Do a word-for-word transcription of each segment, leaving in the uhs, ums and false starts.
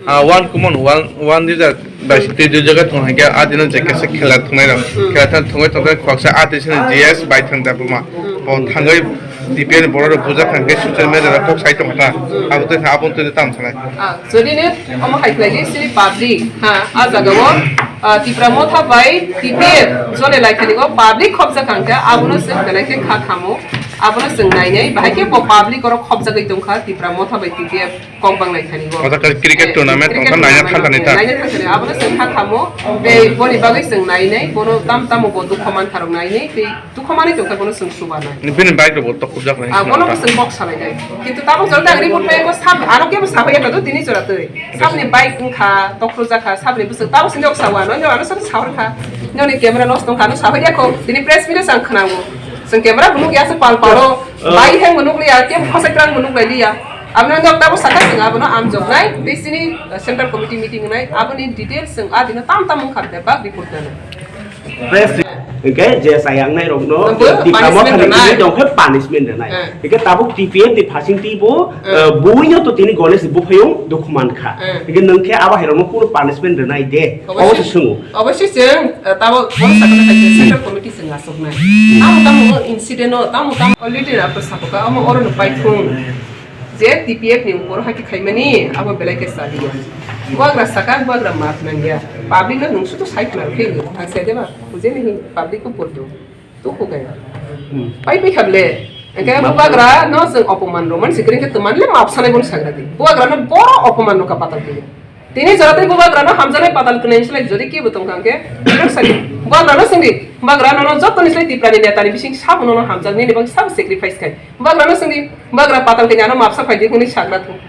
Ah, one common, one, one leader bai twi dui jaga thung hai khe, ah, dino je kaisa khela thungnai rok. Hmm. Khela thang thungwi tongkhe khoroksa ah, twi sini G S bai thang da buma. Hmm. Bo thangwi T P F ni borok rok bujak thang khe social media rok kok sai tong kha. Hmm. Abo twi kha, abo twi tam sanai. Ah, jodi ne omo hai khlai di sini public, ha, ah, jaga o, ah, Tipra Motha bai T P F jole lai thani o public khopjak thang khe, abono se belai khe kha khamo, abono se nai nai, bahai khe bo public oro khopjagwi tong kha Tipra Motha bai T P F. Kok bang lai thani bo. Ota khe cricket Eh, tournament cricket tongkha, naina tournament thangkha ni ta. Naina thangkha ni. Abono chwng kha khamo, tei boni bagwi chwng nai nai, bono tam tamo bo dukho man kharok nai nai, tei dukho manwi tongkha bono chwng suba nai. Bini bike rok bo tokhopjak nai Ah, bono ta. Bo chwng kok salai nai. Kintu tabuk jora tang report pai bo sab, ano kebo sabai ya tado tini jora twi. Sabni bike wngkha, tokhro jakha, sabni bwswk tabo chwng nok sawa, no, no, ano sabo sahor kha. Noni camera loss tongkha, ano sabai ya kho. Tini press meet o chang khna bo. Chwng camera bo nuk ya, se pal palo. Oh. Bai heng bo nuk liya, kebo khosai krang bo nuk lai liya. Aboni ulo tabuk saka chwng abono amjoknai, tei chini, uh, central committee meeting wngnai, aboni details chwng a dino tam tam wngkha bebak report nana. Press re-, hwnkhe je chayang nai rokno Nangbo dikamo punishment khani rwnai. Tini dong khe punishment rwnai. Eh. Hwnkhe tabuk T P F ni phasing twi bo, Eh. uh, buino to tini Ganesh buphayung dukhu man kha. Eh. Hwnkhe nwng khe abo hai rokno kunu punishment rwnai de. Obo se Obosi. Swngo. Obosi chwng, uh, tabuk bono sakha khe central committee chwng asoknai. Tamo tamo incident o, tamo tamo already rap sakha, omo oro no paithung. Je T P F ni upor haki khaimani, abo belai khe chaliya. Buagra saka, buagra maaf nangya. Public no nung sudu side mar khe, ang sai deba, bujhe nahi, public ko por do. Tu ko gaya. Hmm. Pai pai khable. Engke Maaf. Buagra no seng opoman roman sikring khe tuman le maaf sanai bon sagra di. Buagra no boro opoman no ka patal khe. Tini jora tei bubagrano hamjaknai patal kwnwi slai jodi kebo tong kha hwnkhe, bubagrano swngdi, bubagra nono joto ni slai Tiprani netani bising sabo nono hamjak nini bagwi sabo sacrifice khai. Bubagrano swngdi, bubagra patal kwnwi ano mapsa phaidi hwnwi sakna thung.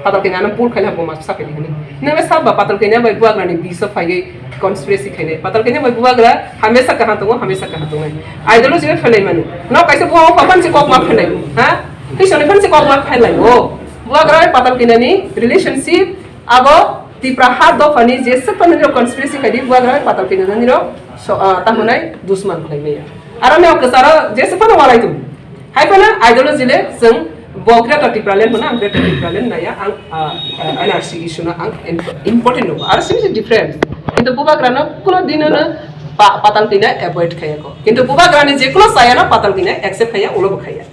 Patal kwnwi ano bul khaina bo mapsa phaidi hwnwi. Nangla sabo patal kwnwi bai bubagrani biso phaiwi conspiracy khainai. Patal kwnwi bai bubagra hamesa kaham tongo, hamesa kaham tongnai. Ideology bai phelai mano. No kaisa bubagra papan se kok ma phelai. Ha? Kisa ni phan se kok ma phelai o. Bubagra bai patal kwnwi ni relationship Abo Tipra ha dophani jesa phano nirok conspiracy khaidi, bubagra patal kwnwi nirok so, ah, tamo nai dusman khlai maya. Aro nirok kwcharo jesa phano walai tung. Hai phano ideology le chwng bo Greater Tipraland hwno, ang Greater Tipraland naya, ang, ah, ah, N R C issue no ang im-, important nugo. Aro simi se difference. Kintu bubagra no kuno dino no pa-, patal kwnwi avoid khaya ko. Kintu bubagra ni je kuno saya no patal kwnwi accept khaya, ulo bo khaya.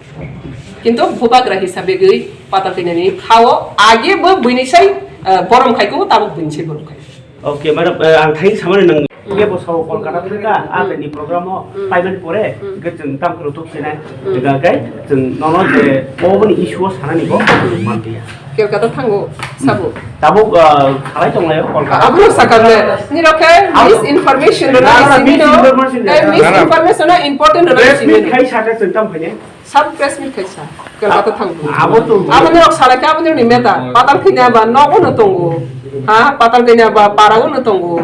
Kintu bubagra hisabe gwi patal kwnwi ni khao age bo buini sai, eh, borom khai ko, tabuk buini sai borom khai. Okay, madam, eh, ang thaini samani nang Hmm. kebo sao Kolkata thangka, Hmm. a ni program o Hmm. paimani pore, Hmm. ke chwng tam kro tok sinai, Hmm. tega kai chwng nono je bo boni issue o sanani bo Hmm. mantiya. Kolkata thango, sabo. Tabuk, eh, khalai tong lai Kolkata. Abo sakam le, nirok khe Abo misinformation rwna Na, na, simi no, misinformation eh, rwna. misinformation no important rwna Press simi meet no. khai saka chwng tam khaine. Sab press meet kaisa, Kolkata thang. Abo to Abo ni rok salai khe abo ni meta, patal kanya ba nogo no tongo. Ha, patal kanya ba para no tongo.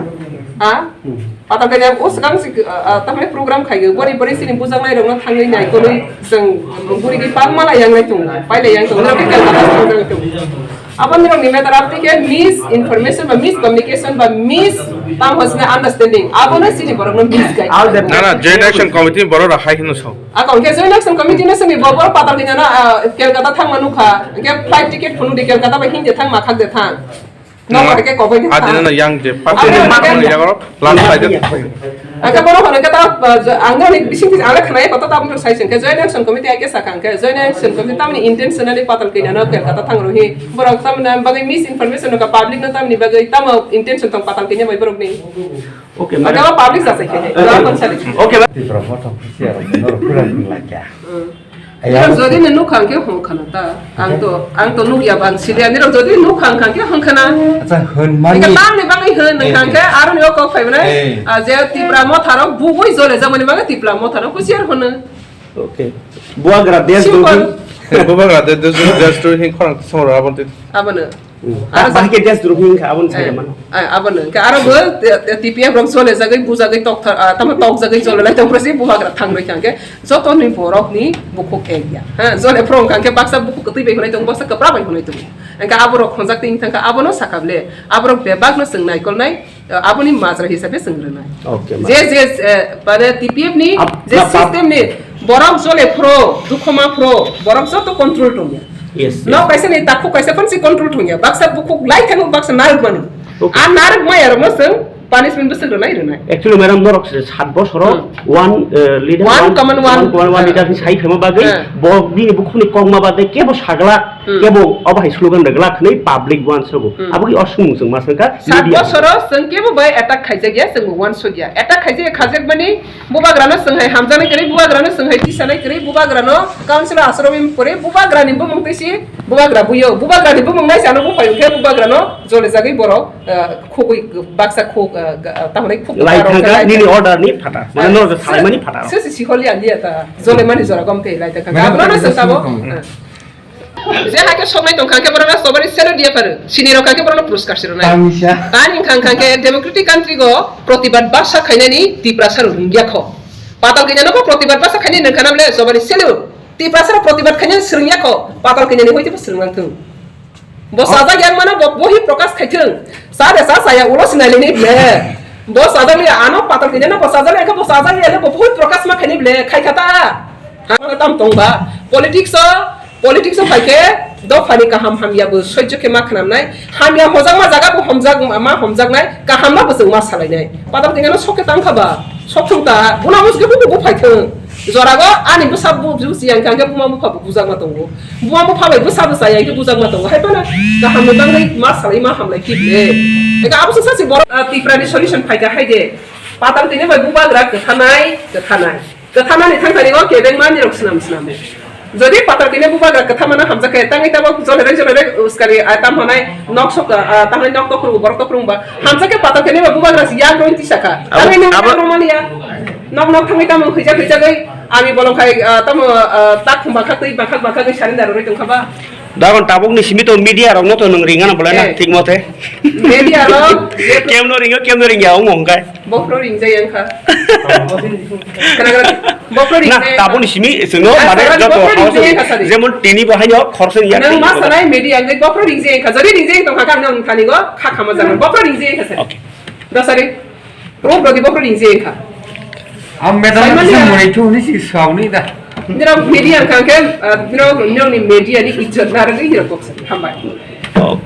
Ha? Hmm. Patal kanya o segang si, ah, ah, tamni program khai, bori bori sini bujang nai rok no thangwi nai koloi seng buri di pang mala yang nai tongo. Paila yang tongo, Kolkata thang tongo. Abo ni rok ni meta rap tike misinformation ba miscommunication ba mis tang hosne understanding. Abo no sini borok no misguide. All that Na, na, Joint Action Committee borok rok hai hino sao. Ako hwnkhe Joint Action Committee no simi bo, bo patal kanya no, ah, Kolkata thangma nukha. Hwnkhe flight ticket phunuk di Kolkata bai himde thang ma khakde thang. No, Ah, hwnkhe kobai de ah, thang. Dino yang je, Abo party ni hwnkhe yak oro, lunch side. Hwnkhe bono hwnkhe ta, ah, jo-, ang no ni bising bising ang le khwnai koto tabuk sai hwnkhe Joint Action Committee ai khe sakha hwnkhe Joint Action Committee tamni intentionally patal kanya no Kolkata thang rohi. Borok tamni bagwi misinformation no ka public no tamni bagwi tamo intention tong patal kanya bai borok ni. Okay, madam. Madam, public sa sai kene. Eh, Doa kon sali. Okay, madam. Tipra Motha official, no, pura pura kya. Hmm. Aya. Ino jodi ne nukhang ke hong khana ta. Ang to, ang to nuk ya bang sili ani rok jodi nukhang khang ke hong khana. Acha, hon mani. Ika tam ni bang hon Eh, khang ke eh. Aro ni kok phai bana. Eh. A je Tipra Motha rok bugui jole jamani bang Tipra Motha rok kusiar hono. Okay. Buagra desh Simple. Drohi. Bubagra de-, de-, desh drohi khorang tisong ro abon ti. Abono. Hmm. Aro Ah, bahai ke desh drohi wngkha, abon Eh, sai mano. Eh, abono. Hwnkhe aro bo, eh, eh, T P F rok jole jagwi, bujagwi tok tha-, ah, tamo tok jagwi jole lai tong phai si bubagra thang roi kha hwnkhe joto ni borok ni bukhuk ek ya. Ha, jole phro wngkha hwnkhe baksa bukhuk kwtwi bai hwnwi tongo, baksa kwpra bai hwnwi tongo. Hwnkhe aborok khonjak twi wngkha hwnkhe abono sakha ble. Aborok bebak no chwng naikolnai. Aboni majra hisabe chwng rwnai. Okay, ma. Je, je, eh, mane T P F ni Ab-, je na, pap- system ni borok jole phro, dukhoma phro, borok joto control tongya. Yes, yes. Nok kaisa ni takhuk kaisa phano se control thungya. Baksa bukhuk lai thangwi baksa narwk mano. Okay. A narwk maya rokno chwng punishment bwswk rwnai rwnai. Actually, madam, norok se sat bosoro Hmm. one, eh, leader, One one, common one. one common one Hmm. leader ni sai phema bagwi Hmm. bo bini bukhukni kokma bade kebo sagla, Hmm. kebo obo hai slogan da glak hwnwi public one sobo. Hmm. Abo ki osumung chwng ma sangka Sat media. Bosoro chwng kebo bai attack khaijakya, chwng bo one sogya. Attack khaijakya, khaijakmani Bubagrano chwng hai hamjaknai kwrwi, bubagrano chwng hai tisanai kwrwi, bubagrano council o asromi kwrwi, bubagrani bumung twi si bubagra buyo, bubagrani bumung nai sano buphai hwnkhe bubagrano jole jagwi borok, ah, khugwi baksa khug, ah, ga-, ah, tamoni khug Lai barok thangkha khe lai nini thangkha. Order ni phatar, mane Ah, norok se-, salaimani phatar. Se se siholi aliya ta, jole mani jora gom te lai thangkha. Mane Abono mane se tabo. Siholi. Ah. Je hai khe soknai tong kha khe borok no chobani selo dia pharo. Sini rok kha khe borok no puruskar se rwnai. Tamisa. Tani wngkha kha khe democratic country go protibad baksa khainani Tiprasa rok rwngya kho. Patal kanya no protibad baksa khainani wngkha na bole chobani selo. Tiprasa rok protibad khainani swrwngya kho. Patal kanya ni hoite bo swrwng thung. Bo Oh. sajak yang mano bo bohi prokash khai thung. Sa de sa saya ulo sinai lini ble. Bo sajak ya ano patal kanya no bo sajak ya khe bo sajak ya le bo bohi prokash ma khaini ble khai kha ta. Ano tam tong ba. Politics o Politics o phai khe dophani kaham hamya bo soijo khe ma khnamnai, hamya hojakma jaga bo homjak, ma homjaknai, kaham no bwswk ma salainai. Patal kanya no sok khe tang kha ba, sok thung ta, buna musu khe bubu bo phai thung. Jorago ani bwsa bu, bu siyang kha khe buma bupha bo bujakma tongo. Buma bupha bai bwsa bwsa yang khe bujakma tongo. Hai phano kaham ni bangwi ma salai ma hamlai khe ble. Eka abo se sasi borok, ah, Tipra ni solution phai kha hai de. Patal kanya bai bubagra kwthanai, kwthanai. Kwthamani thangthani o kebengma nirok swnam swnam. Jodi patal kanya bubagra kwthamano hamjak khe, tangwi tabok jolherek jolherek uskari, ah, tam hwnai nok sok, ah, tamni nok tokrung, borok tokrung ba. Hamjak khe patal kanya ba bubagra si yak roi tisa kha. Abo, Tangwi nok abo nok romani ya. Nok nok thangwi tamo hwijak hwijagwi ami bolong khai, ah, tamo, ah, tak khum bakhak twi bakhak bakhak wi surrender roi tong kha ba. Dagon tabukni simi to media rokno to nwng ringana bolai na, Eh. Thik mote. Media rok, je Kemno ringo, kemno ringya, omo hwnkhe. Bophro ringjak yang kha. Kana kana, bophro Na, ringjak yang kha. Tabukni simi, chwngno, Ah, mane, sorry, joto bophro house, ringjak yang kha, sorry. Jemon tini bo haino khoroksa ya Nwng thik ma mote. Sanai media yang bophro ringjak yang kha. Jodi ringjak yang tong kha, kha nwng thani go, kha khama jang. Bophro ringjak yang kha, sir. Okay. Da, sorry. Pro, pro, di bophro ringjak yang kha. Ang medal Saimanya. Sung muni tu ni si sauni da. Nirok media kha khe, ah, nirok, nirok ni media ni ijjot na rwgwi nirok kok sa. Hambai. Oh.